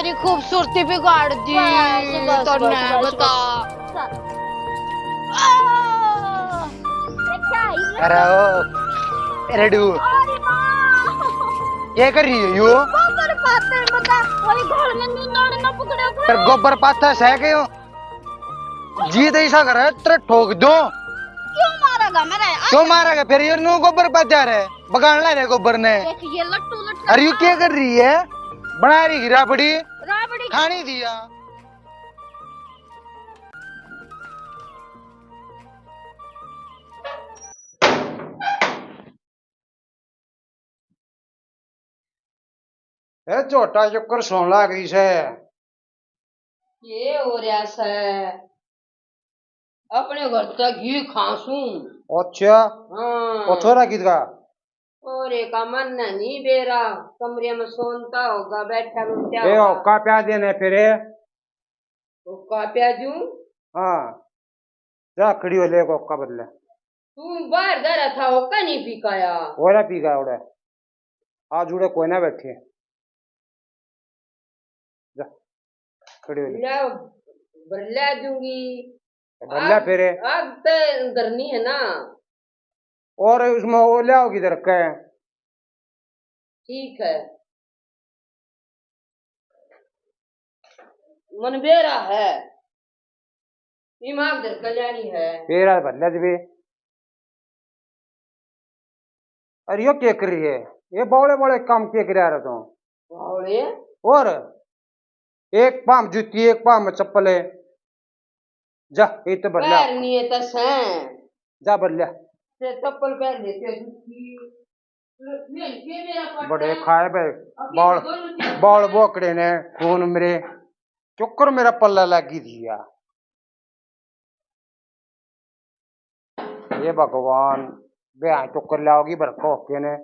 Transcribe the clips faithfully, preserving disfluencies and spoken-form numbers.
तेरी खूबसूरती बिगाड़ दी। बस, बस, तन्ने बस, बस, बता। बस। आ! ये क्या है? अरे ओ, रेडू। अरे माँ! क्या कर रही है यो? गोबर पाते हैं, बता। वही घर में नींद आने ना पकड़े थे। पर गोबर पाता है के यो? जी तो ऐसा करे, तेरे ठोक दो। क्यों मारेगा मेरे? क्यों मारेगा? फिर ये न्यू गोबर पाता है रे, बगान ला रे गोबर ने। देख, ये लट्टू लट्टू अरे, यू क्या कर रही है? बना रही है राबड़ी। राबड़ी। खाने दिया। ए छोटा, चक्कर सोन लाग रही से। के हो रहा से? अपने घर तो घी खासूं। अच्छा। हाँ। ओ छोरा कित का? और एक मन नहीं बेरा, कमरे में सोनता होगा, बैठा रोटिया ए होगा। होका प्या देने फिर। होका प्या जूं? हाँ। जा खड़ी हो, ले होका बदले। तू बाहर जा रहा था, होका नहीं पी काया? ओरा पी गया उड़े। आज उड़े कोई ना बैठे। जा, खड़ी हो ले। ले, भरला दूंगी। भरला आग, फिर। आग ते धरनी है ना। और उसमें वो ले आओगी धर के। ठीक है। मन बेरा है। दिमाग धर के जानी है। तेरा भरला जबे। अरे यो क्या कर रही है? ये बावले बावले काम क्या कर रहा तू? बावले? और एक पाम जूती, एक पाम चप्पल है। जा, ये तो भर लिया। पैर नहीं है तो सै। जा भर लिया। ते चप्पल पहन लेते हैं, जूती। ले, ये मेरा पट्टा बड़े है। खाए भाई। अब ये बाल, दोनों चीज बाल बोकड़े ने खून मेरे, चुकर मेरा पल्ला लागी दिया। हे भगवान, ब्याह तो कर लाओगी भर होके ने,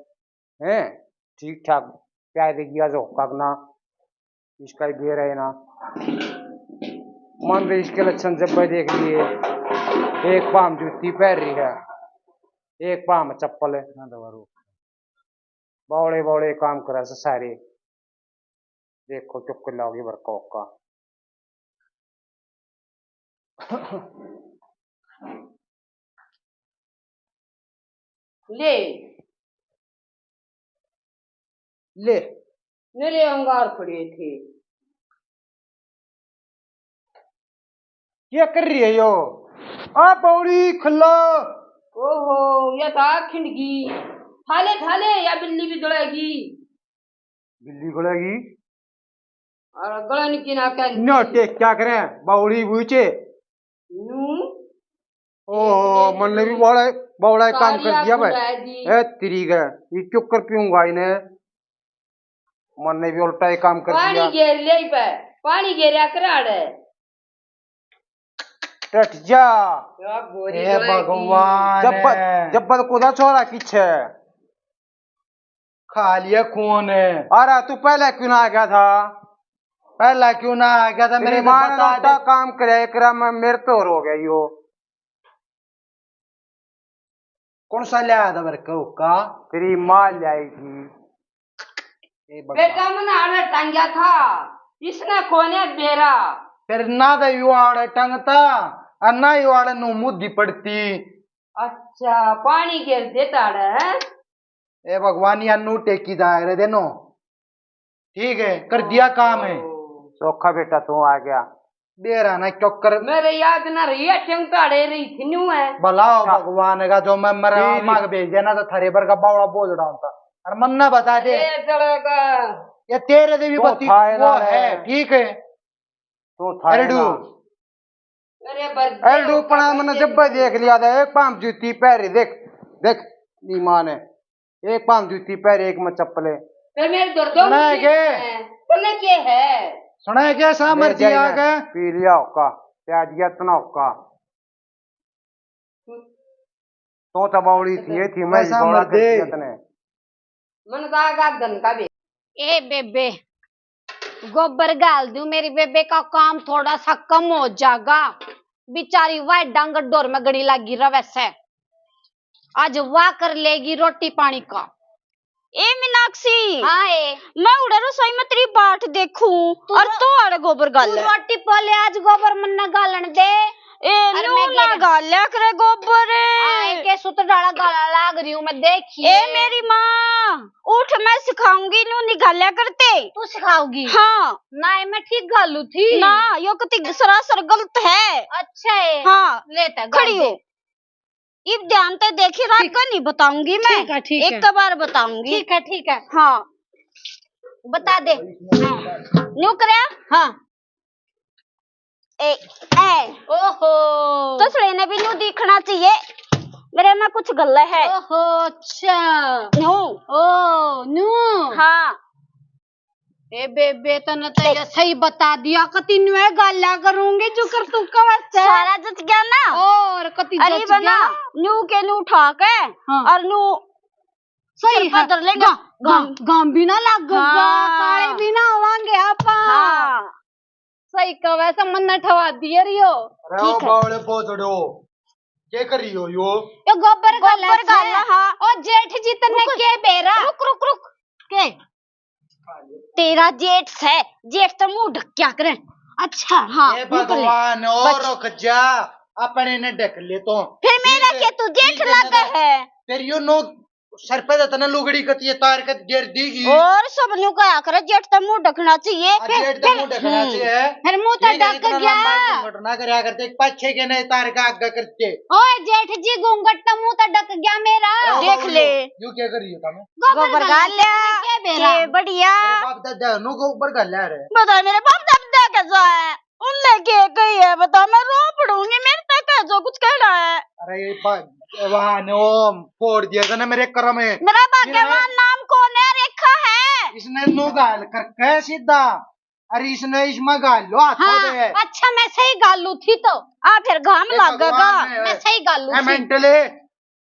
हैं? ठीक ठाक प्यार दे दिया जो होका ना, इसका ही बेरा है ना। मन तो इसके लक्षण जब मैं देख लिए, एक पाम जूती पहन रही है, एक पाम चप्पल है। ना दवा रो। बावले बावले काम करे से सारे। देखो, चुप कर लाओगे भर का होका। ले। ले। मेरे अंगार पड़े थे। क्या कर रही है यो? आ पौड़ी खुल्ला। ओहो, या तो आग खिंड गई। थाले, थाले, या बिल्ली भी दौड़ेगी। बिल्ली दौड़ेगी? और गलन की ना कर। नोटे क्या करें? बावड़ी बूचे। नू? ओहो, मन ने भी बड़ा, बड़ा काम कर दिया भाई। ए, तेरी के, ये क्यों कर पीऊंगा इन्हें? मन ने भी उल्टा ही काम कर दिया। पानी घेर ले पे, पानी घेरया कराड़े। टट जा। या गोरी हे भगवान। जब, जब कुदा छोरा किछ है। खा लिया खून। अरे, तू पहले क्यों ना आ गया था? पहला क्यों ना आ गया था? मेरी मेरे माँ ने बता उल्टा दे। काम करे, एकरा में मेरे तो और हो गया यो। कौन सा ले आया था मेरे को का? तेरी माँ ले आई थी। ए भगवान। बेटा, मैंने आड़े टांग्या था, इसने कोने बेरा। फिर ना तो यू आड़े टंगता और ना यू आड़े नू मुद्दी पड़ती। अच्छा, पानी घेर देता आड़े, हैं? ए भगवान, या नू टेकी जाए रे देनो। ठीक है, कर दिया काम है। ओहो। चोखा बेटा, तू आ गया। बेरा ना क्यों कर। मेरे याद ना रही है, टंग तो अड़े रही थी, न्यू है। भला हो अच्छा। भगवान का, जो मैं मरा ठीक। मांग भेज देना तो थारे पर का बावड़ा बोझ डालता। और मन्ना बता दे। ये चलेगा। ये तेरे से भी तो बत्ती था वो ना है, है। ठीक है। तो था अरे ना। डू। अरे बर्दे अरे डू, पना मैंने जब देख लिया था, एक पाम जूती पहरी, देख, देख, ईमान है। एक पाम जूती पहरे, एक में चप्पल है। फिर मेरे दर्दों में सुना है के? है। तन्ने के है? सुना है के? सा ले मर्जी जाइए, आ गए। पी लिया होका, प्याज गया इतना होका। तो तबावड़ी थी, ये थी, मैं पैसा बावड़ा मर कर दे। दिया तने। मन का आगा धन का भी। ए बेबे, गोबर गाल दूं, मेरी बेबे का काम थोड़ा सा कम हो जागा। बेचारी वाह डांगर डोर में गड़ी लागी रवे से। आज वाह कर लेगी रोटी पानी का। ए मीनाक्षी, हाँ, ए। मैं उड़े रसोई में तेरी बाट देखूं तू और रो-, तू आड़े गोबर तू गाले। रोटी पोले आज गोबर मन्ना गालन दे। ए, अरे न्यू मैं ना गिर- गाल्या करे गोबर। आए के सुत डाला गाला लाग रही हूँ मैं, देखिए। ए मेरी माँ, उठ, मैं सिखाऊंगी, न्यू नहीं गाल्या करते। तू सिखाओगी? हाँ। ना, मैं ठीक गालू थी। ना, यो कति सरासर गलत है। अच्छा है। हाँ। लेता खड़ी हो। इब ध्यान ते देखी, रात ठीक। को नहीं बताऊंगी मैं, ठीक है, ठीक एक है। बार बताऊंगी। ठीक है, ठीक है। हाँ। बता दे। हाँ। न्यू करया? हाँ। ए, ए। ओहो। तसड़े ने भी न्यू दिखना चाहिए। मेरे में कुछ गल्ला है। ओहो, अच्छा। न्यू। ओ, न्यू। हाँ। ए बेबे, तने तो ये सही बता दिया, कति न्यू गाल्या करूंगी, जो कर तू कवस है। सारा जच गया ना? और कति अरे जच बना, गया। न्यू के न्यू उठा के हाँ। और न्यू सही सिर पे है। धर लेंगे। गा-, गा-, गाम भी ना लागेगा, हाँ। काले भी ना होवांगे आपा। हाँ। सही कवे से मन ठवा दिए रियो। अरे ओ ठीक है। बावले पोतड़ो, के कर रही हो यो? यो गोबर गोबर गाला से। गाला, हाँ। ओ जेठ जी, तन्ने रुक, के बेरा? रुक, रुक, रुक। के? तेरा जेठ से, जेठ तो मुंह ढक क्या करे? अच्छा, हाँ, ए निकल ले। भगवान, और बच। रुक जा, अपने ने ढक ले तो। फिर मेरा ठीक है, के तू जेठ ठीक है, लगा मैं तो है? फिर यो नो सर पे तो तने लुगड़ी कती है, तार के गिर दीगी। और सब न्यू कहा करे, जेठ तो मुंह ढकना चाहिए। आ, फिर, जेठ तो फिर, मुंह ढकना हम्म। चाहिए। फिर मुंह तो ठीक है, ढक इतना गया। लंबा घूंघट ना करया करते, एक पाछे के नहीं तार के आगे करते। ओए जेठ जी, घूंघट तो मुंह तो ढक गया मेरा। ओ, देख बावली, ले। यू क्या कर रही हो काम? गोबर गोबर गाल गाल लिया। के बेरा? के बढ़िया। अरे बाप दादा नो गोबर गाल लिया रे। बता मेरे बाप दादा कैसा है? उनने के कही है बता, मैं रो पड़ूंगी, मेरे तक है जो कुछ कहना है। अरे ये बा-, वहाँ ने वो फोड़ दिया था ना मेरे करम में। मेरा मेरा भाग्यवान नाम कौन है, रेखा है। इसने नो गाल करके सीधा, अरे इसने इसमें गाल लो हाथों हाँ, पे। अच्छा मैं सही गालू थी तो। आ फिर घाम ए लागेगा। भगवान है। मैं सही गालू ए थी। मेंटल है,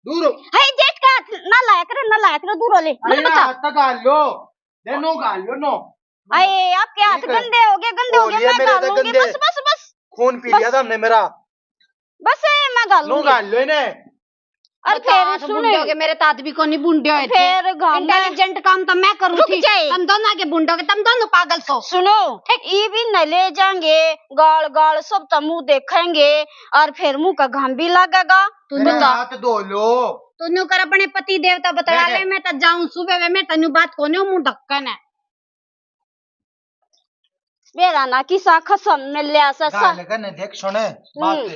दूर हो। हे जेठ का हाथ ना लाया करे, ना लाया करे, दूर हो ले। अरे मत ना बता। हाथ तक गाल लो, ले नो गाल लो नो। अरे आपके हाथ ठीक है। गंदे हो गए, गंदे हो ओ, गए, ये मैं मेरे गाल तो लूंगी। गंदे। बस, बस, बस। खून पी बस। लिया था हमने मेरा। बस, ए, मैं गाल नो लूंगी। गाल लो इन्हें। और मेरे फिर तो हाथ सुन। बुंडे हो गए, मेरे तो हाथ भी कोनी बुंडे हुए थे। फिर गाल में इंटेलिजेंट काम तो मैं करूँ रुक थी। जाए। तुम दोनों के बुंडे हो गए, तुम दोनों पागल सो। सुनो, ठीक। ये भी न ले जाएंगे, गाल, गाल सब तो मुंह देखेंगे और फिर मुंह का घाम भी लगेगा। तू मेरे बता। हाथ धो लो। तू न्यू कर अपने पति देवता बतला ले, मैं तो जाऊं सुबह में, मैं तन्नू बात कोने मुंह ढक्कन है। मेरा ना किसा खसम मिल लिया सा, सा। गाल का ने देख सुने बात। हम्म।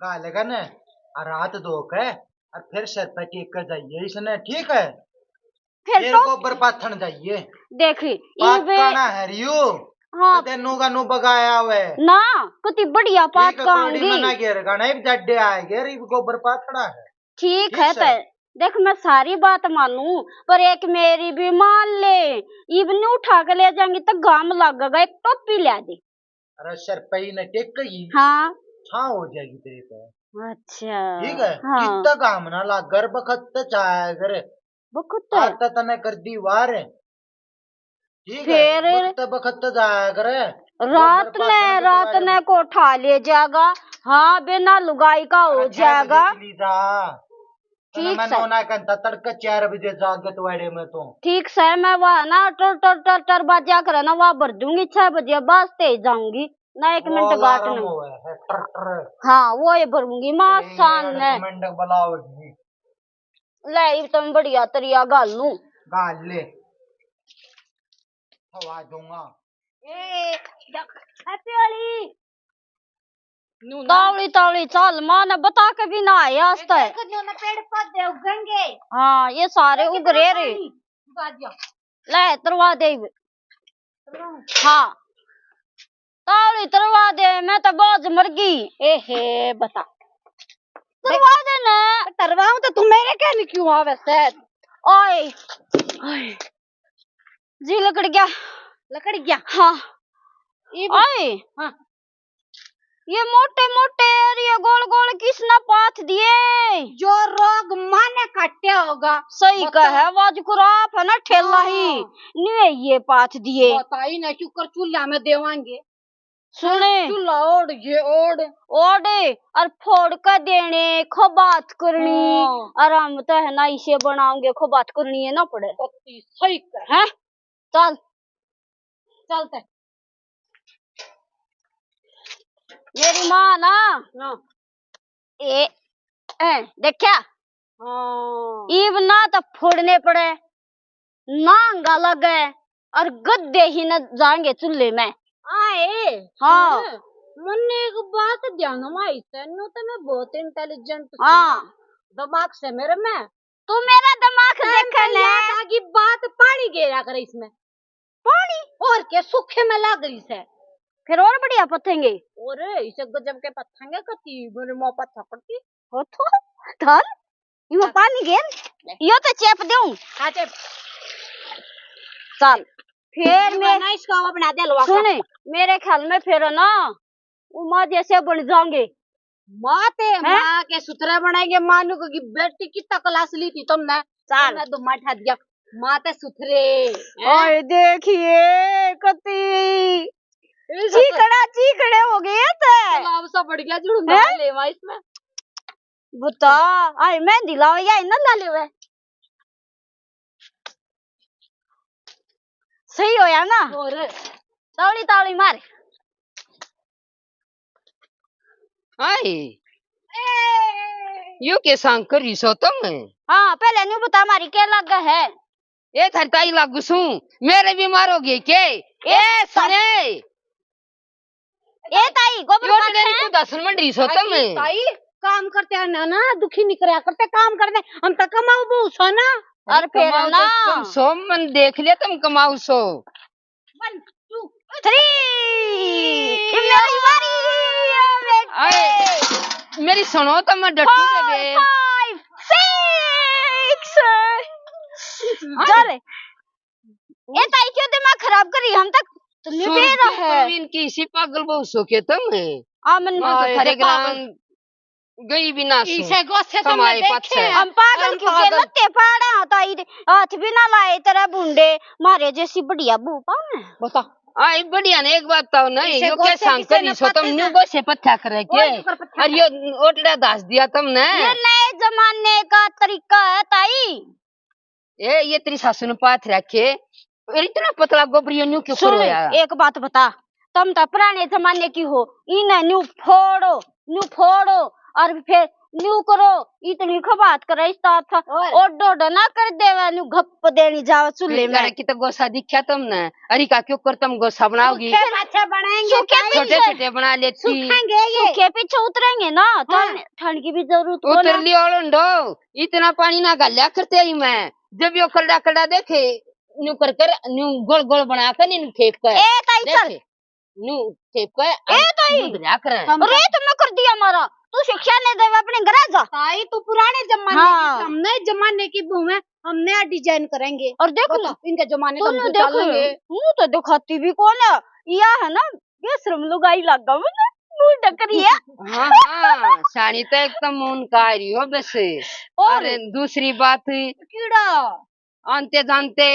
गाल का ने, और हाथ धो के, और फिर सर पे टेक कर जाइए इसने, ठीक है? फिर फिर तो गोबर पाथन जाइए। देख, पात इबे काना है रियो। हाँ। कदे नू का नू बगाया हुए। ना, कति बढ़िया पात एक कौड़ी काऊंगी। मना घेर का नहीं, जड्डे आए घेर, इब गोबर पाथना है। ठीक ठीक है सर। तै, देख मैं सारी बात मानू, पर एक मेरी भी मान ले। इब न्यू उठा के ले जाएंगी तो घाम लागेगा, एक टोपी ल्या दे। अरे सर पे ही न टेक गई। हाँ। छां हो जाएगी तेरे पे। अच्छा। ठीक है? हाँ। कितना घाम ना लाग, घर बखत तो जाया कर। बखत तो। आज तो तने कर दी वार। ठीक है, फिर? बखत बखत जाया करे। रात ने, रात ने को उठा ले जाएगा। हाँ, बिना लुगाई का हो जाएगा। ठीक सै। मैं नौना घंटा तड़के चार बजे जाग गया तो वाड़े में तो। ठीक सै, मैं वहाँ ना टर टर टर टर बाजा करे ना, वहाँ भर दूंगी, छह बजे बस ते ही जाऊंगी ना, एक मिनट बाट ना। टर टर। हाँ, वो ये भरूंगी, माँ शान ने। मंडक बुलाओगी। ले, इब तो मैं बढ़िया तरिया घाल लूं। घाल ले। हवा दूंगा। ए, देख, हैप्पी होली। तावली, तावली चाल, माँ ने बता के भी ना आए आज तक। देखो, जो ना पेड़ पौधे उगेंगे। हाँ, ये सारे उग रहे रे। ले, तरवा दे। हाँ। तावली तरवा दे, मैं तो बोझ मर गई। ए हे, बता। तरवा दे ना। तरवाऊं तो तू मेरे कहने क्यों आवे सै? ओए। ओए। जी लकड़ गया। लकड़ गया? हाँ। ओए। हाँ। ये मोटे मोटे और ये गोल गोल किसने पाथ दिए? जो रोग माने काटे होगा। सही कहे, वाज कुराप है ना ठेला ही। हाँ। न्यू ये पाथ दिए। बताई ना, क्यों कर चूल्हा में देवांगे। सुने। चूल्हा ओढ़, ये ओढ़। ओढ़, और फोड़ के देने, खो बात करनी। हाँ। और हम तो है ना, इसे बनाओगे, खो बात करनी है ना पड़े। सही कर। हैं? चल। चलते। मेरी माँ ना। हाँ। ए, ए, देखा? हाँ। ईब ना तो फोड़ने पड़े, ना अंगा लगे, और गद्दे ही न जाएंगे चूल्हे में। आए। हाँ। सुन, मन्ने एक बात ध्यान में आई सै, न्यू तो मैं बहुत intelligent हूँ। हाँ। दिमाग से मेरे में। तू मेरा दिमाग देखे ने। याद आ गई बात, पानी गेरा करे इसमें। पानी? और के सूखे में लाग रही सै। फिर और बढ़िया पथेंगे। और इसे गजब के पथेंगे, कती मेरे माँ पथा करती। हो तो, थाल, इमा पानी गेर, यो तो चेप दूं। हाँ, चेप। चल, फिर ये मैं बना इसको, वो बना दे हलवा सा। सुने, मेरे ख्याल में फिर ना, वो माँ जैसे बन जाएंगे। माँ ते, हैं? माँ के सुथरे बनाएंगे, मानू की बेटी कितना क्लास ली थी तुमने? चल। तुमने तो मार ठा दिया। माँ ते सुथरे, हैं? ओए देखिए, कती इस चीकड़ा, चीकड़े हो गए थे। तालाब सा बढ़ गया, जुड़ हैं? ले वा इसमें। बता, आए मेहंदी लाओ या इन्ना ला ले वे। सही होया ना? और? तावली, तावली मार। हाय, यो के सांग करी सो तुम? हाँ, पहले न्यू बता, मारी के लग है? ए, थारी ताई लागू सूं, मेरे भी मारोगे के? ए, ए, सुने। ए ताई, गोबर यो पाथै तेरे को दसन मंड रही सो तुम। ताई, काम करते हैं ना, ना, दुखी नहीं करया करते, काम करते, हम तो कमाऊ बहू सो ना। अरे अरे फिर कमाऊ ना। तो तुम सो, मन देख लिया तुम कमाऊ सो। One, two, three। ये मेरी बारी है, बेटे। आए, मेरी सुनो तो मैं डटू four, बेबे। Five, six। आए। चल। ए ताई, क्यों दिमाग खराब करी? हम तक तो नहीं सुन पी रहा के है। प्रवीण की इसी पागल बहू सो के तुम है। आ, मन मैं तो आए थारे थे पागल। ग्राम गई भी ना सो। इसे गोसे तो मैं कमाए देखे पाछे। हैं। हम पागल हम क्यों के पागल। लत्ते फाड़ा, ताई दे हाथ भी ना लाए तेरा भूंडे, मारे जैसी बढ़िया बहू पावे। बता। आई बढ़िया ने एक बात तो नहीं, इसे यो के गोसे सांग किसे करी ने सो तुम पता न्यू ना। गोसे पत्थ्या करे के? और ऊपर पत्थ्या और करे। यो ओटड़ा दास दिया तुमने। ये नए जमाने का तरीका है ताई। ए, ये तेरी सासू ने पाथ रखे, और इतना पतला गोबरियो न्यू क्यों सुन, करो यार? एक बात बता, तुम तो पुराने जमाने की हो, इन्हें न्यू फोड़ो, न्यू फोड़ो, और फिर न्यू करो, इतनी खबात करे इस तरह था, और? ओडो ओडो ना कर देवे, न्यू घप देनी जावे चूल्हे फिर में। करे कि तो गोसा दिखा तुमने, अरे का क्यों कर तुम गोसा बनाओगी? सूखे पाछे बनाएंगे सूखे ताई। छोटे पीछे। छोटे बना लेती। सूखेंगे ये। सूखे पीछे उतरेंगे ना, तो हाँ। ठंड की भी जरूरत को उतर ना। लियो ओलंडो। इतना पानी ना घाल्या करते ही मैं, जब यो कलड़ा कलड़ा देखे, न्यू कर कर, न्यू गोल गोल बना कर, न्यू फेंक कर। ए ताई, चल। देखे, न्यू फेंक कर, ए ताई। दूध रहा करे। अरे, तुमने कर दिया मारा। तू शिक्षा नहीं देवे अपने घर जा। ताई, तू पुराने जमाने की, हाँ। हमने जमाने की बहू है, हम नया design करेंगे। और देख बता, ना, इनके जमाने का तूने हम देख, चलेंगे। मुंह तो दिखाती भी कौन है, या है ना, बेशरम लुगाई लागा मुझे, मुंह ढक रही है। हाँ, हाँ, सानी तो एकदम मुंह का आ रही हो बस। और? अरे, दूसरी बात, कीड़ा? आनते जानते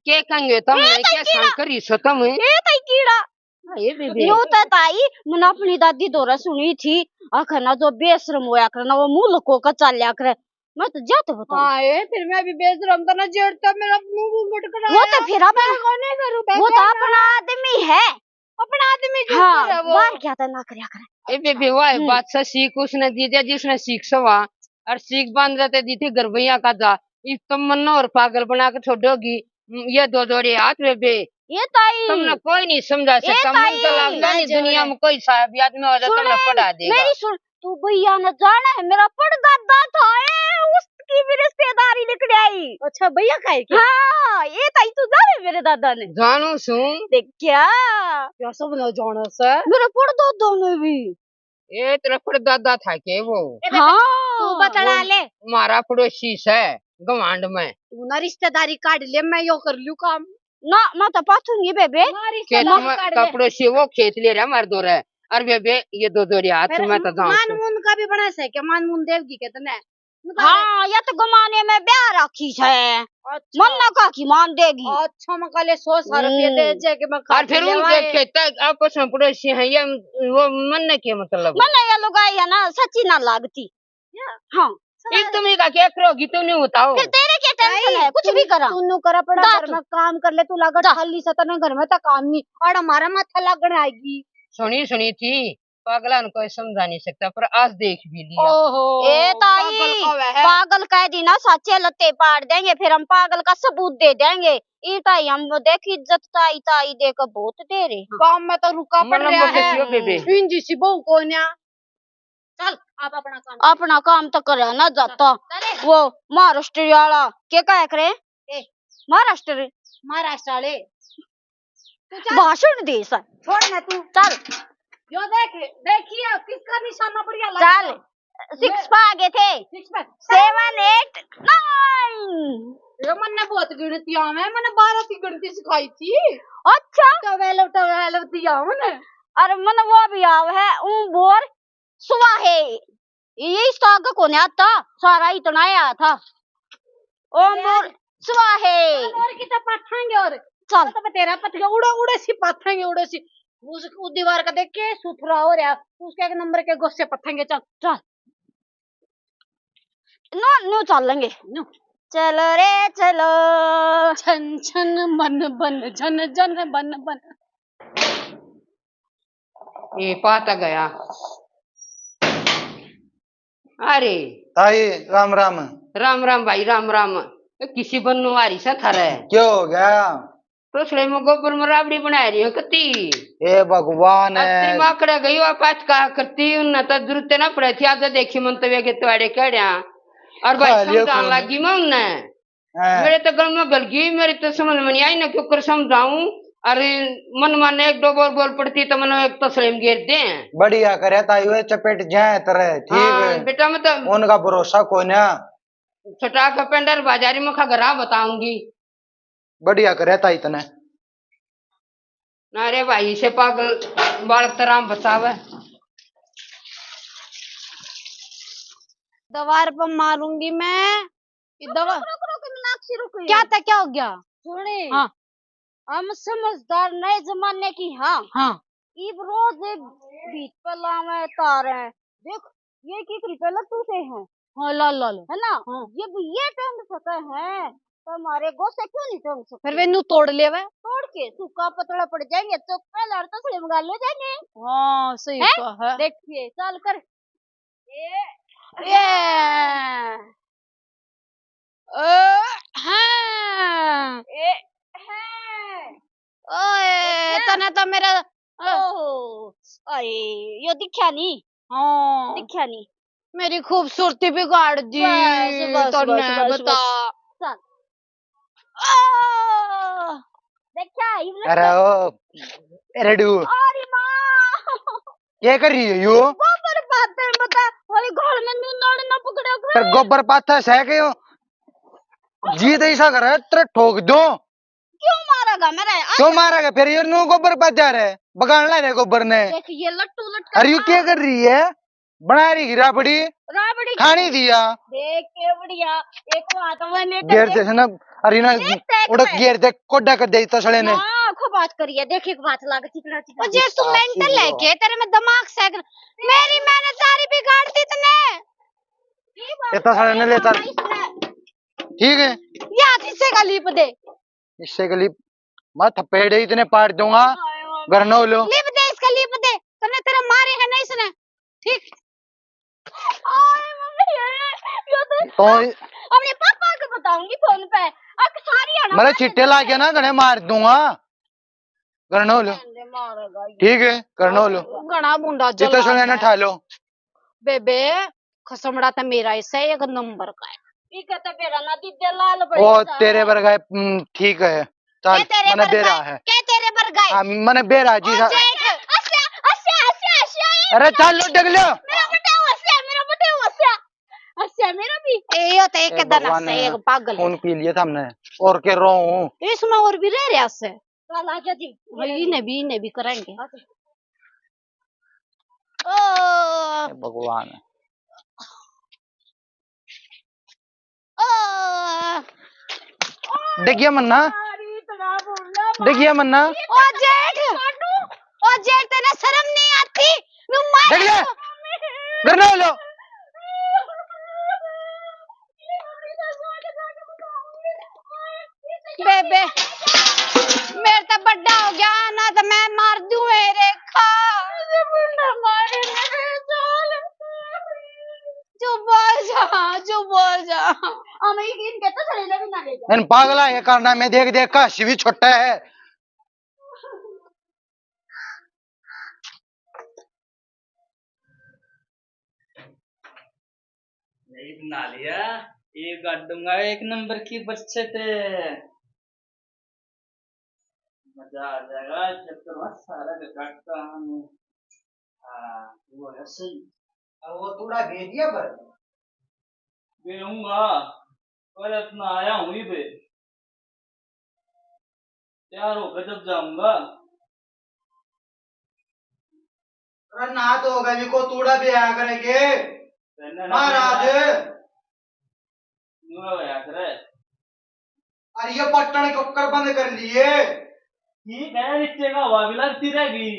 के कहेंगे तुम, ए, मैं ताई क्या कीड़ा। सांग करी सो तुम? ए, ताई कीड़ा। हाँ, ये भी दे। न्यू तो ताई, मैंने अपनी दादी दोरा सुनी थी, आखना जो बेशरम होया करना, वो मुंह लको का चाल्या करे। मैं तो जा तो बता। हाँ, ए, फिर मैं भी बेशरम तो ना जेड़, तो मेरा मुंह घूंघट करा वो तो है। फिर अपना, मैं वो नहीं करूँ, वो तो बेशरम। अपना आदमी है। अपना आदमी जो हाँ, कर है वो। बाहर क्या था ना करया करे। ए बेबे, वाह, हम्म। बात से सीख उसने दी दे, जिसने सीख सवा, और सीख बांध रहते दी थी घर भैया का जा। इब तुम मन्ना और पागल बना के छोड़ोगी, ये दो जोड़े हाथ बेबे। ये ताई। तुमने कोई नहीं समझा ए सकता, मन ताई। तो लगता नहीं, दुनिया में कोई साहब याद में हो जाए, सुने, तुमने पढ़ा देगा। मेरी सुन, तू भैया ने जाना है, मेरा परदादा था, ए, उसकी भी रिश्तेदारी निकल आई। अच्छा, भैया का है क्या? हाँ, ये ताई तू जाने मेरे दादा ने। जानू सूं। देख क्या? क्या सब ना जाना से? मेरे परदादा ने भी। ए, तेरा परदादा था के वो? ए, बेटा, हाँ। तू बतला वो ले। मारा पड़ोसी से, गवांड में। तू ना रिश्तेदारी काट ले, मैं यो कर लूँ काम। ना, मैं तो पाथूंगी बेबे। मारी खेत सलाह में कर ले। कपड़ों से वो खेत ले रहा मार दो रहे। अरे बेबे, ये दो जोड़ी हाथ फिर मैं तो जाऊं मान सूं। मुन का भी बना से क्या? मान मुन देवगी के तने? हाँ, ये तो गमाने में ब्याह राखी है। अच्छा। मन ना का की मान देगी। अच्छा, मैं कल सौ सौ रुपये दे हम्म। जे कि मैं और फिर उनके खेत आपस में पड़ोसी हैं, ये वो मन ने क्या मतलब? मन ये लुगाई है ना, सच्ची ना लागती। हाँ। एक तुम ही का क्या करोगी, तू नहीं बताओ। फिर तेरे क्या टेंशन है, कुछ भी करा। तू नु कर अपना घर में काम कर ले, तू लागत खाली सतना घर में तो काम नहीं। और हमारा माथा लागण आएगी। सुनी सुनी थी, पागला ने कोई समझा नहीं सकता, पर आज देख भी लिया। ओहो, ए ताई, पागल का वह है। पागल कह दी ना, साचे लत्ते पाड़ देंगे, फिर हम पागल का सबूत दे देंगे। ई ताई हम देख इज्जत ताई, ताई दे के बहुत दे रहे हैं। काम में तो रुका पड़ रहा है। बेबे। इंजी सी बहू कोन्या। चल, आप अपना काम। अपना काम तो करा ना जाता। चले। वो महाराष्ट्र वाला के कहा करे? ए। महाराष्ट्र। महाराष्ट्र वाले। तू चल। भाषण दे सर। छोड़ ना तू। चल। यो देख, देखिए किसका निशाना बढ़िया लगा। चल। सिक्स पे आ गए थे। सिक्स पे। Seven, eight, nine. ये मन्ने बहुत गिनती आवे, मन्ने बारह की गिनती सिखाई थी। अच्छा। ट्वेल्व, ट्वेल्व दिया मन्ने। अरे मन्ने वो भी आवे है, ऊं बोर स्वाहे। ये इसका आगे कोने आता, सारा इतना ही आया था। ओम बोल स्वाहे। और की तो पथेंगे और चल। तो तेरा पथेंगे, उड़े, उड़े सी पथेंगे, उड़े सी। उस, उस दीवार का देख के सुथरा हो रहा, उसके एक नंबर के गोसे पथेंगे, चल। चल। नो, नो चलेंगे। नो। चलो रे, चलो। छन छन मन बन, झन झन बन बन। ए, पा तो गया। अरे। ताई, राम राम। राम राम भाई, राम राम। ए, किसी बन्नू आ रही सा थारे। क्या हो गया? तो सड़े में गोबर में राबड़ी बना रही हूँ कती। ए भगवान। अब तेरी माकड़ा गई, आप आज का करती, उन्हें तो जरूरत ना पड़े थी, आज देखी मन तो वे के तुआड़े कड़िया। और भाई खा लियो समझान खून। लगी मैं उन्हें। हाँ। मेरे तो गल में गल गई, मेरी तो समझ में नहीं आई ना, क्यों कर समझाऊं। अरे मन माने एक दो बार बोल पड़ती तो मैंने एक तसले में घेर दे। बढ़िया करे ताई, वे चपेट जाए तेरे, ठीक हाँ, है। बेटा, मैं तो उनका भरोसा कोई ना। छटा के पेंडर बाजारी में खा घरा बताऊंगी। बढ़िया करे ताई तने। ना रे भाई, इसे पागल बालक तो राम बचावे। दीवार पर मारूंगी मैं। ये रुक, दवा रुक, रुक, रुक, मीनाक्षी, रुक। क्या था, क्या हो गया? सुने। हाँ। हम समझदार नए जमाने की, हाँ। हाँ। इब रोज एक भीत पे लावे तार है। देख, ये की करी पहले तू से है। हाँ, ला, ला, ला। है ना? हाँ। ये भी ये टंग सके है, तो हमारे गोसे क्यों नहीं टंग सकते? फिर वे नू तोड़ लेवे। तोड़ के सूखा पतला पड़ जाएंगे, तो पहले और तो सड़े में गाल हो जाएंगे। हाँ, सही है? कहा है। देखिए, चल कर। ए, ए। हाँ। ए, हैं। ओए, अच्छा। तने तो मेरा, अ, ओहो, आए, यो दिख्या नहीं। हाँ। दिख्या नहीं। मेरी खूबसूरती बिगाड़ दी बस, बस, तने, बस, बस, बता। बस। चल। ओ, देखा, इवले अरे ओ, रेडू। अरे माँ। क्या कर रही है यो? गोबर पाते हैं, बता, वही घर में नू नाड़ ना पकड़ा कर। तेरे गोबर पाता है के यो? जी तो ऐसा करे, तेरे ठोक दो। क्यों मारेगा मेरे? आ क्यों मारेगा? फिर ये नू गोबर पाता रे, बगान ला रे गोबर ने। देख ये लट्टू लटका। अरे यू क्या कर रही है? बना रही राबड़ी। राबड़ी खानी दिया। देख के बढ़िया। एक बात मैंने गेर जैसे ना, अरे ना, देख, देख उड़क मैं। गेर देख, कोडा कर दे इतना सड़े ने। हाँ, खूब बात करिए। देख एक बात लाग चिकना चिकना। ओ जे तू मेंटल है के? तेरे में दिमाग से मेरी मैंने सारी बिगाड़ दी तने। इतना सड़े ने ले चल। ठीक है। ये हाथ हिस्से का लीप दे। इससे के लिए मैं थप्पड़ इतने पाड़ दूंगा, घर न हो लो। लिप दे इसका, लिप दे। तन्ने तेरा मारे है ना इसने, ठीक? ओए मम्मी, ये, ये तो तो अपने पापा को बताऊंगी फोन पे। अब सारी है ना मैंने बात चिट्टे ला के ना घने मार दूंगा, घर न हो लो। पहले मारेगा ये। ठीक है, घर न हो लो। घना बुंडा जितना जला सुने ना है। ठा लो। बेबे, खसमड़ा तो मेरा ऐसा एक नंबर का है। इके तो बेरा ना दीदे लाल बड़ी ओ, सा। तेरे वर्गा है, हम्म, ठीक है। चल, के तेरे मने वर्गा बेरा है, है। के तेरे वर्गा है? हाँ, मने बेरा जी ओ सा। जेठ, अस्या, अस्या, अस्या, अस्या, ये अरे मेरा चल, भी। डग लो। मेरा बटेऊ अस्या, मेरा बटेऊ अस्या। अस्या, मेरा भी। ए, यो तो एक ए, दन भगवान अस्या, ने एक पागल है। खून पी लिया था हमने। और के रो हूँ। इसमें और भी रह रहा से। चल, आजा जी। भाई, इन्हें भी, इन्हें भी करेंगे। आजा। ओ। हे भगवान। डगिया मन्ना, डगिया मन्ना। ओ जेठ, ओ जेठ, तेरे शर्म नहीं आती? नू मार डगिया, घर ना हो जाओ। बेबे, मेरे तो बड्डा हो गया ना, तो मैं मार दूं ए रेखा। चुप बोल जा, चुप बोल जा। हम एक दिन कहते चले जा भी ना ले जा। इन पागला ये करना, मैं देख देख का हंसी भी छोटा है। यही बना लिया, ये काटूंगा एक नंबर की बचत। मजा आ जाएगा, चक्कर में सारा का काटता हूँ। हाँ, वो है सही। अब वो तूड़ा दे दिया पर। बेऊंगा, पर अपना आया हूँ ही बे। तैयार होकर जब जाऊंगा। अरे ना तो होगा जी को तूड़ा भी आया करेंगे। तेने ना महाराज। तेरा। न्यूरा होया करे। अरे ये बटन के ऊपर बंद कर लिए। ठीक है, नीचे का हवा भी लगती रहेगी,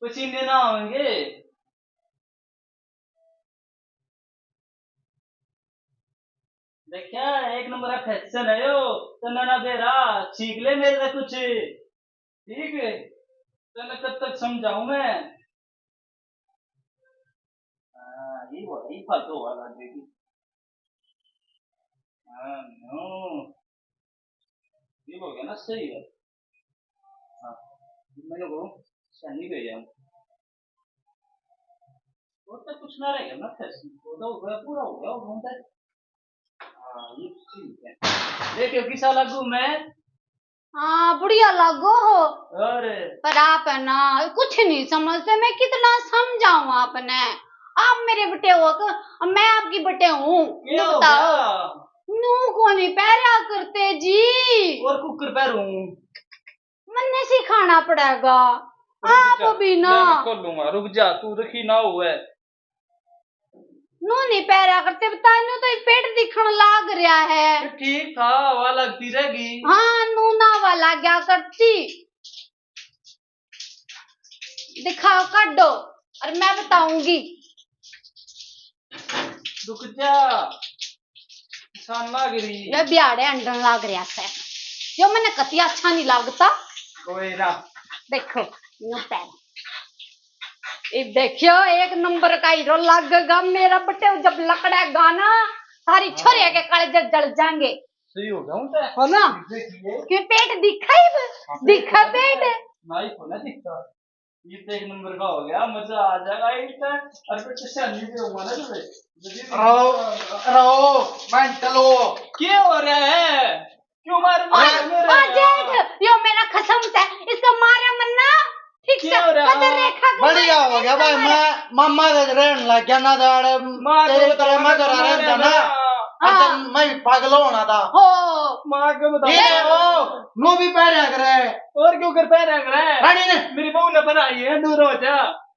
पसीने ना होंगे। देखा, एक नंबर का फैशन है यो। तन्ने ना दे रहा, सीख ले मेरे से कुछ। ठीक है, तन्ने कब तक समझाऊं मैं? हाँ, ये हो, ये फालतू हुआ लग गई। हाँ, नो। ये हो गया ना, सही है। हाँ, मैंने को सही गया। वो तो कुछ ना रह गया ना, फिर वो तो हो गया, पूरा हो गया, वो घूमता है। हाँ, ये ठीक है। देखियो, किसा लागू मैं? हाँ, बढ़िया लागो हो। अरे। पर आप है ना, कुछ नहीं समझते, मैं कितना समझाऊं आपने। आप मेरे बटे हो, तो मैं आपकी बटे हूँ। क्या हो बताओ। गया? नू को नहीं पहरा करते जी। और कुकर पहरूं? मन्ने सिखाना पड़ेगा। रुक आप जा, भी ना। मैं खोलूंगा, रुक जा, तू रखी ना हुए। नू नहीं पहरा करते, बता, नू तो ये पेट दिखण लाग रहा है। तो ठीक था, हवा लगती रहेगी। हाँ, नू ना हवा लाग गया करती। दिखाओ, काढो, और मैं बताऊंगी। रुक जा, किसान लाग रही। ये बिहाड़े अंडन लाग रहा है, यो मैंने कति अच्छा नहीं लगता। कोई ना। देखो, यूं पहन। ये देखियो, एक नंबर का हीरो लागेगा मेरा बटे, जब लकड़ा गाना, सारी हाँ। छोरिया के कालेजे जल जाएंगे। सही हो गया हूँ तो। हो ना? देखिए। कि पेट दिखा ही ब-, हाँ, पेट दिखा दिखा। पेट। नाई को ना दिखता। ये तो एक नंबर का हो गया, मजा आ जाएगा इस पे। और फिर तो शादी भी होगा ना तुझे। रो, रो, मेंटलो। क्या हो रहा है? क्यों मार, मार अरे, क्यों रहे ओ रहे हो? जेठ, यो मेरा खसम से, इसका मारा मन्ना, ठीक से, क्यों रहा? कदर रेखा को बढ़िया मार हो गया भाई, देखा मैं मामा के रहन लग गया ना, दाड़ माँ तेरे को तेरे बता, मगर आ रहा था ना, ना। हाँ। अब मैं भी पागल होना था। हो। माँ को बता। ये वो, नू भी पहरा करे। और क्यों कर पहरा करे? रानी ने। मेरी बहू ने बनाई है, दूर हो जा।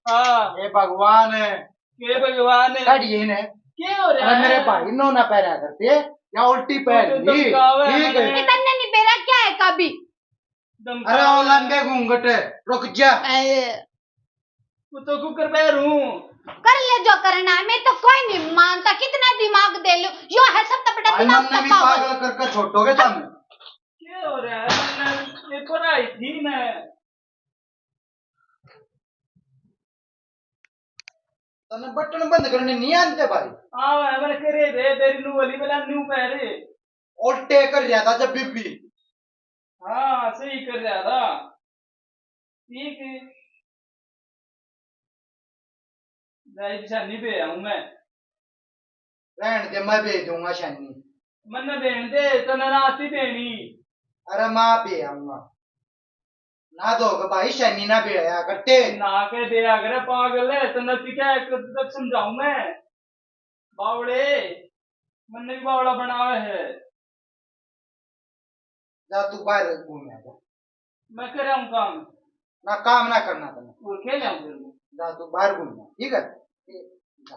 हाँ। हे भगवान। के भगवान। काढ़िए ने। के हो रहा अरे मेरे है? भाई, नू ना पहरा करते, या उल्टी पहर तो ली। धमकावे ठीक है। हमें। ये तन्ने नहीं पहरा, क्या है काबी? धमकावे। अरे ओ लंबे घूंघट, रुक जा। ए। वो तो कुकर पहरूं। कर ले जो करना है, मैं तो कोई नहीं मानता, कितना दिमाग दे लो, यो है सब तो बड़ा भाई, दिमाग मन्ने भी खपाओ। पागल करके छोड़ोगे तुम। के हो रहा है? मन्ने ये पढ़ाई थी मैं। तन्ने बटन बंद करने नहीं आते भाई? हाँ, मैंने करे रे, तेरी नू वाली वाला न्यू पहरे। उल्टे कर रहा था जब भी। हाँ, सही कर रहा था। ठीक है। भाई, शानी पे आऊं मैं। रहन दे, मैं भेज दूंगा शानी। मन्ने भेज दे, तन्ने रात ही देनी। अरे, मैं भेज आऊंगा। ना दो के भाई, शानी ना भेजा करते। ना के दिया करे, पागल है, तन्ने तो क्या एक तक समझाऊं मैं। बावड़े, मन्ने भी बावड़ा बनावे है। जा तू बाहर घूम आ जा। मैं कर रहा हूँ काम। ना काम ना करना तन्ने। और खेल आऊँ फिर मैं। जा तू बाहर घूम आ, ठीक है? जा।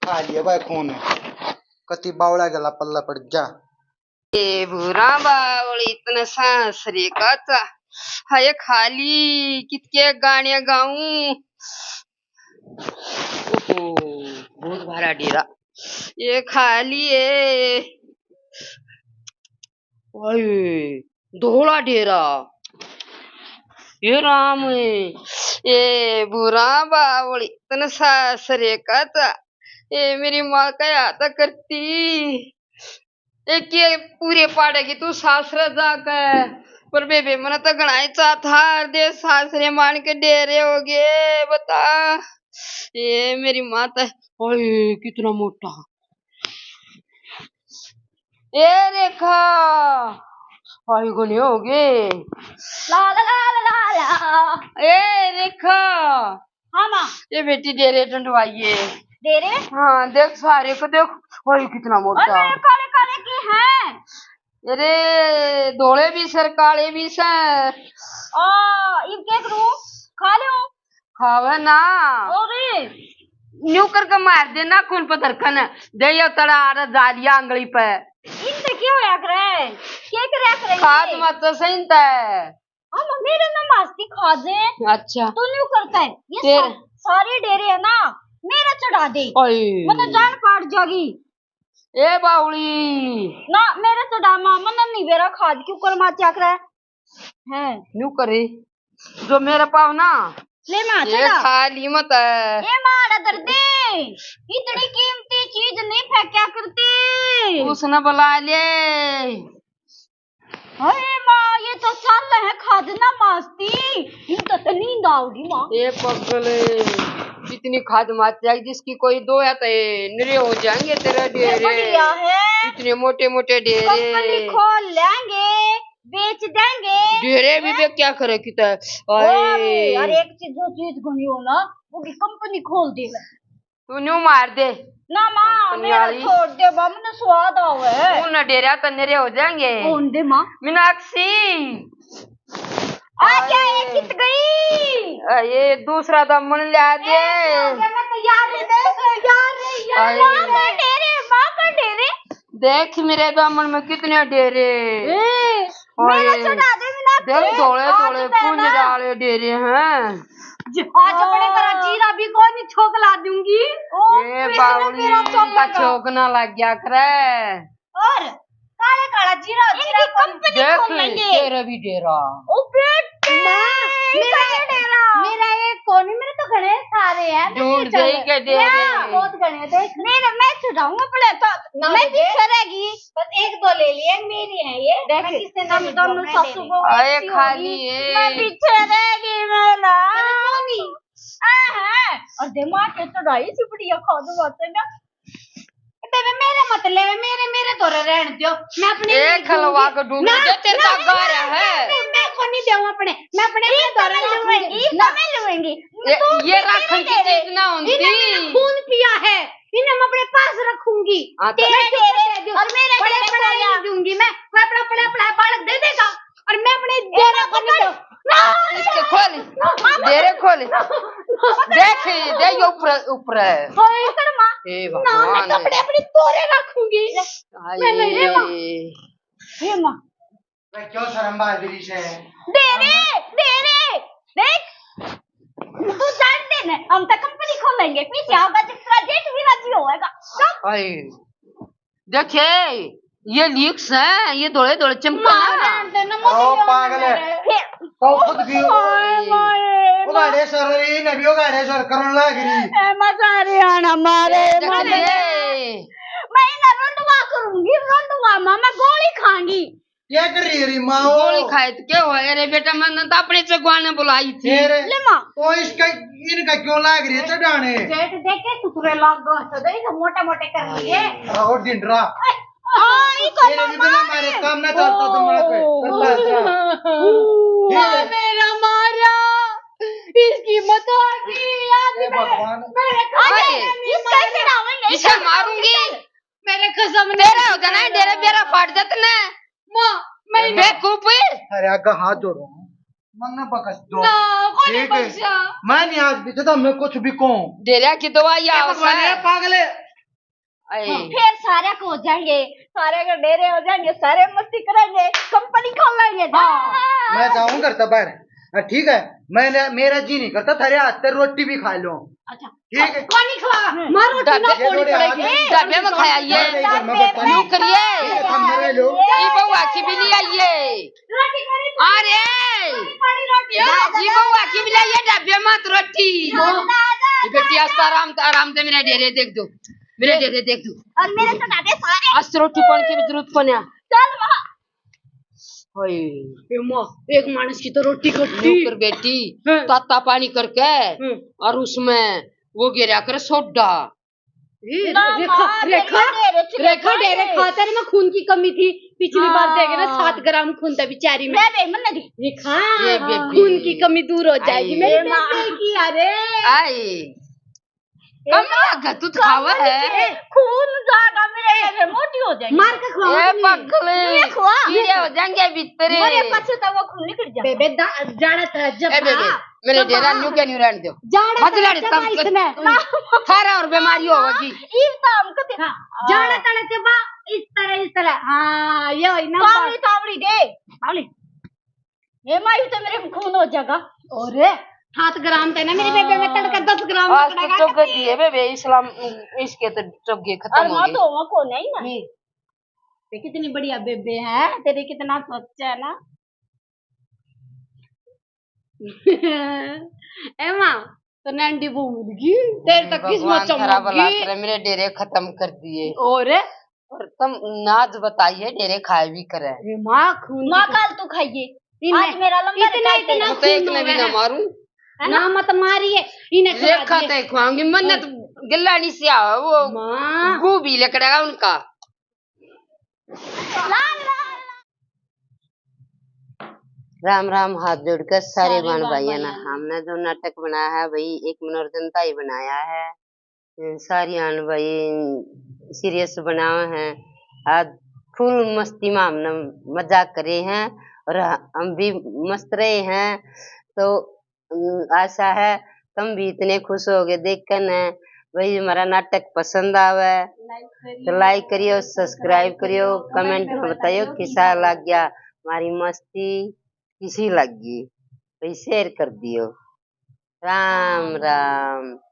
खा लिया भाई खून। कति बावला गला पल्ला पड़ गया। ए भूरा बावली इतने सासरे का चा। हाय खाली कितके गाने गाऊं। ओहो, बहुत भारा डेरा। ये खाली है। ओए, धोला डेरा। ये राम है। ये भूरा बावली इतने सासरे का चा। ये मेरी माँ का याद करती। एक ये पूरे पाड़े की तू सासरे जाके, पर बेबे मने तो घणा ही चा था, दे सासरे मान के डेरे हो गए, बता। ये मेरी माँ तो, ओए, कितना मोटा। ए रेखा, आई गने हो गए। ला, ला, ला, ला, ला, ला। ए रेखा, हाँ, माँ। ये बेटी डेरे टंडवाइए। डेरे? हाँ, देख सारे को देख। ओए, कितना मोटा। और मेरे काले काले की हैं। अरे, धोले भी सर, काले भी सर। ओ, इब क्या करूँ? खा लूँ? खावे ना। अरे। न्यू करके मार दे ना, खून पत्थर खन। दे यो तड़ा आ रहा जालिया आंगली पे। इनसे क्यों होया करे? क्या करे करे? खाद मत तो सही तै। हाँ, मेरे ना मास्ती खा दे। अच्छा। तू न्यू करता है। ये तेरे सा-, सारे डेरे है ना, मेरा चढ़ा दे। ओए। मतलब जान काट जागी। ए बावली। ना, मेरा चढ़ा माँ, मन्ने नहीं बेरा खाद क्यों कर माचा करे। हैं। न्यू करे। जो मेरा पाव ना। ले माँ, ये चढ़ा। खा ली मत। ये माँ, डर दे। इतनी कीमती चीज नहीं फेंका करती। उसने बुला ले। अरे माँ, ये तो चल है खाद ना मास्ती। ये तो, तो नींद आओगी माँ। ए पगले, जितनी खाद मास्ती आई, जिसकी कोई दो है तो ये निरे हो जाएंगे तेरे ये डेरे। बढ़िया है। इतने मोटे मोटे डेरे। कंपनी खोल लेंगे, बेच देंगे। डेरे भी हैं? बे क्या करे किता। ओए, ओए। यार एक चीज, जो चीज घनी हो ना, वो की कंपनी खोल दे। तू न्यू मार दे। ना माँ, कंपनी मेरा वाली। छोड़ दे, बा, मन्ने स्वाद आवे। तू न डेरा तो निरे हो जाएंगे। कौन दे माँ? मीनाक्षी। आ क्या, ये कित गई? आ, ये दूसरा दमन ले आ दे। ए, मैं तैयार हूँ, देख, तैयार है, यार। अरे। माँ का डेरे, माँ का डेरे। देख मेरे दमन में कितने डेरे। ए, मेरा ओए, चढ़ा दे, मीनाक्षी। देख धोले आज धोले तेरा पूंछ ना। डाले डेरे हैं। ज-, आज अपने घर जीरा भी कोनी, छोक ला दूंगी। ओ, ए कृष्ण बावली, तेरा चलेगा। छोक ना लग गया करे। और काले काला जीरा, जीरा इनकी कंपनी देख खोल ले, लेंगे। तेरा भी डेरा। ओ बेटे, माँ, मेरा ये डेरा। मेरा एक कोनी, मेरे तो घणे सारे हैं। ढूंढ दे के डेरे। बहुत घणे, देख। मेरे, मैं छुड़ाऊंगा पड़े तो, ना मैं पीछे रहेगी। बस एक दो ले लिए, मेरी है ये। देख, मैं किससे ना हम दोनों सासू बहू आए खाली है। मैं पीछे रहेगी, मैं ना। अरे सोनी। आ, हाँ। और दिमाग पे चढ़ाई सी बढ़िया खाद बात है ना। बेबे, मेरे मत लेवे, मेरे, मेरे धोरे रहन दियो। मैं अपने ए, नहीं खलवा दूंगी। को ढूंढ ना, दे, तेरे ना, का ना, घर ना, है। मैं, मैं को नहीं देऊं अपने, मैं अपने, अपने धोरे रखूंगी। ना, मैं लूंगी। ये, तू ये मेरे रखन की चीज ना होती। इन्हें मेरा खून पिया है, इन्हें मैं अपने पास रखूंगी। हाँ, तो तेरे, तेरे, और मेरे पड़े, पड़े नहीं दूंगी मैं। कोई अपना पड़ा, पड़ा बालक दे देगा। और मैं अपने डेरा को नहीं दूं। इसके खोल। डेरे खोल। देख, देख, ये ऊपर, ऊपर है। हाय। पकड़ माँ। हे ना, मैं भगवान। कपड़े अपने तोरे रखूंगी। हाय। मैं नहीं, ये माँ। ये माँ। मैं क्यों शर्म बाजरी से? डेरे, डेरे, देख। तू जान दे ना, हम तो कंपनी खोलेंगे। पीछे आओगा जिस तरह जेठ भी राजी होएगा। चुप। हाय। देखे, ये लीक्स हैं, ये धोले धोले चमके ना। माँ, रहन दे ना, मत ओ, पागल है। फिर तो खुद भी। हाय, माए, वो माँ। गाड़े सर रही, ने भी वो गाड़े सर करन लाग रही। ए, मजा आ रही है ना, मारे, ए, देख मारे। ले। मैं इन्हें रंडवा करूंगी, रंडवा, माँ, मैं गोली खाऊंगी। क्या कर रही है री माँ? गोली खाए तो क्या हुआ? अरे बेटा, मैंने तो अपने चगवाने बुलाई थी। फिर? ले माँ। तो इसका, इनका क्यों लाग रही है चढ़ाने? जेठ देख के सुथरे लाग गए, तो देख मोटे मोटे कर लिए। अरे, और ढिंडरा। आ, ई को तेरे भी मामा बिना मारे है। काम ना चलता दिमाग पे। ओ, करता है, करता है। ओ, ये मेरा मारा, इसकी मत होगी, आज हे मैं, भगवान। मेरे अरे, कसम नहीं इसका मारा। चढ़ावेंगे, इसे इसका मारूंगी। मेरे कसम नहीं तेरा हो जाना है, डेरा बेरा फाट जाता ना। माँ, मैं बेवकूफ। अरे आगे हाथ जोड़ो, मन्ने बख्श दो। ना, कोनी ठीक है। बख्शा। मैं नहीं आज भी जदा मैं कुछ भी कहूँ। डेरा की दवाई ये आओ भगवान, ये सर। पागल है। आए। फिर सारे को हो जाएंगे, सारे के डेरे हो जाएंगे, सारे मस्ती करेंगे, कंपनी खोलेंगे। हाँ। मैं जाऊं घर से बाहर। हाँ, ठीक है, मैंने, मेरा जी नहीं करता थारे हाथ से रोटी भी खा लो। अच्छा। ठीक है। कोनी खवा, हम्म। मारो डब्बे, ढाबे में खाया ये। मैं नहीं घर में बैठा। यूं करिए। ठीक है, थम मेरे लो। ये बहू आखी भी नहीं आई है। रोटी करी। अरे। बड़ी रोटी। ये बहू आखी भी नहीं आई है, डब्बे मत रोटी। ये बेटी, आस्ता आराम, आराम से मेरे डेरे देख दो। मेरे डेरे देख दो। और मेरे से ज्यादा सारे। आज तो रोटी पानी की भी जरूरत कोन्या। चल वहाँ। हाय। ए माँ, एक मानस की तो रोटी कट्टी। ऊपर बेटी, हाँ। ताता पानी करके, हाँ। और उसमें वो गिरा कर सोडा। ए, ना रेखा, माँ, रेखा, डेरे, रेखा, डेरे खातर में खून की कमी थी। पिछली बार देखे ना, हाँ। सात ग्राम खून था बेचारी में। ले बे, मन्ने दी। रेखा, ये बेबी। खून की कमी दूर हो जाएगी। आई। मेरी बेबी की, अरे। आई। कम लग तू तो खावा है। खून ज्यादा मेरे में मोटी हो जाएगी। मार के खवा ए, अपनी। पगले। ये खवा। कीड़े हो जाएंगे भीतर। मरे पाछे तो वो खून निकल जाए। बेबे दा-, जाना था जब ए, बेबे, हाँ, मेरे जब डेरा हाँ। न्यू के न्यू रहने दो। जाना मत था लड़ जब तब इसने। थारा और बीमारी होगी। इस तो हम कते हाँ, जाना था ना जब इस तरह, इस तरह। हाँ, ये वही ना तावड़ी, बात। तावड़ी दे। तावड़ी। हे मायू, तो मेरे में खून हो जाएगा। और सात ग्राम थे ना मेरे बेबे में, तड़का दस ग्राम आज तो पकड़ेगा चौके कभी। दिए बेबे, इस्लाम, इसके तो चौके खत्म और हो माँ गए। तो वहाँ को नहीं ना। ये, ये कितनी बढ़िया बेबे है, तेरे कितना सोच है ना। ए माँ, तो नैंडी वो मिल गई, तेरे तक किस्मत भगवान थारा भला चमक गई। करे, मेरे डेरे खत्म कर दिए। और और तुम नाज बताइए, डेरे खाए भी करे। अरे माँ, खून माँ, की कल तू खाइए। इन्हें आज मेरा लंबा इतना, निकाल इतना तेरा। तो एक खून ने भी ना मारूं। है ना? ना मत मारिए, इन्हें खिला रेखा दिए। ते खुआऊंगी, मन्ने तो गिल्ला नहीं से आवा, वो माँ। गू भी लकड़ेगा उनका। लाल, लाल, लाल। राम राम, हाथ जोड़कर सारे सारे बाण बाण भाइयां ने। भाइयां ने। हमने जो नाटक बनाया है भाई, एक मनोरंजन ताई बनाया है। अ, सारी हाण भाई serious बनावे हैं। आज full मस्ती में हमने मजाक करे हैं और हम भी मस्त रहे हैं। तो, अम, आशा है तुम भी इतने खुश होगे देख कर न। भाई हमारा नाटक पसंद आवे तो like करियो, subscribe करियो, comment में बताइयो किसा लग गया हमारी मस्ती, किसी लग गई भाई share कर दियो। राम राम।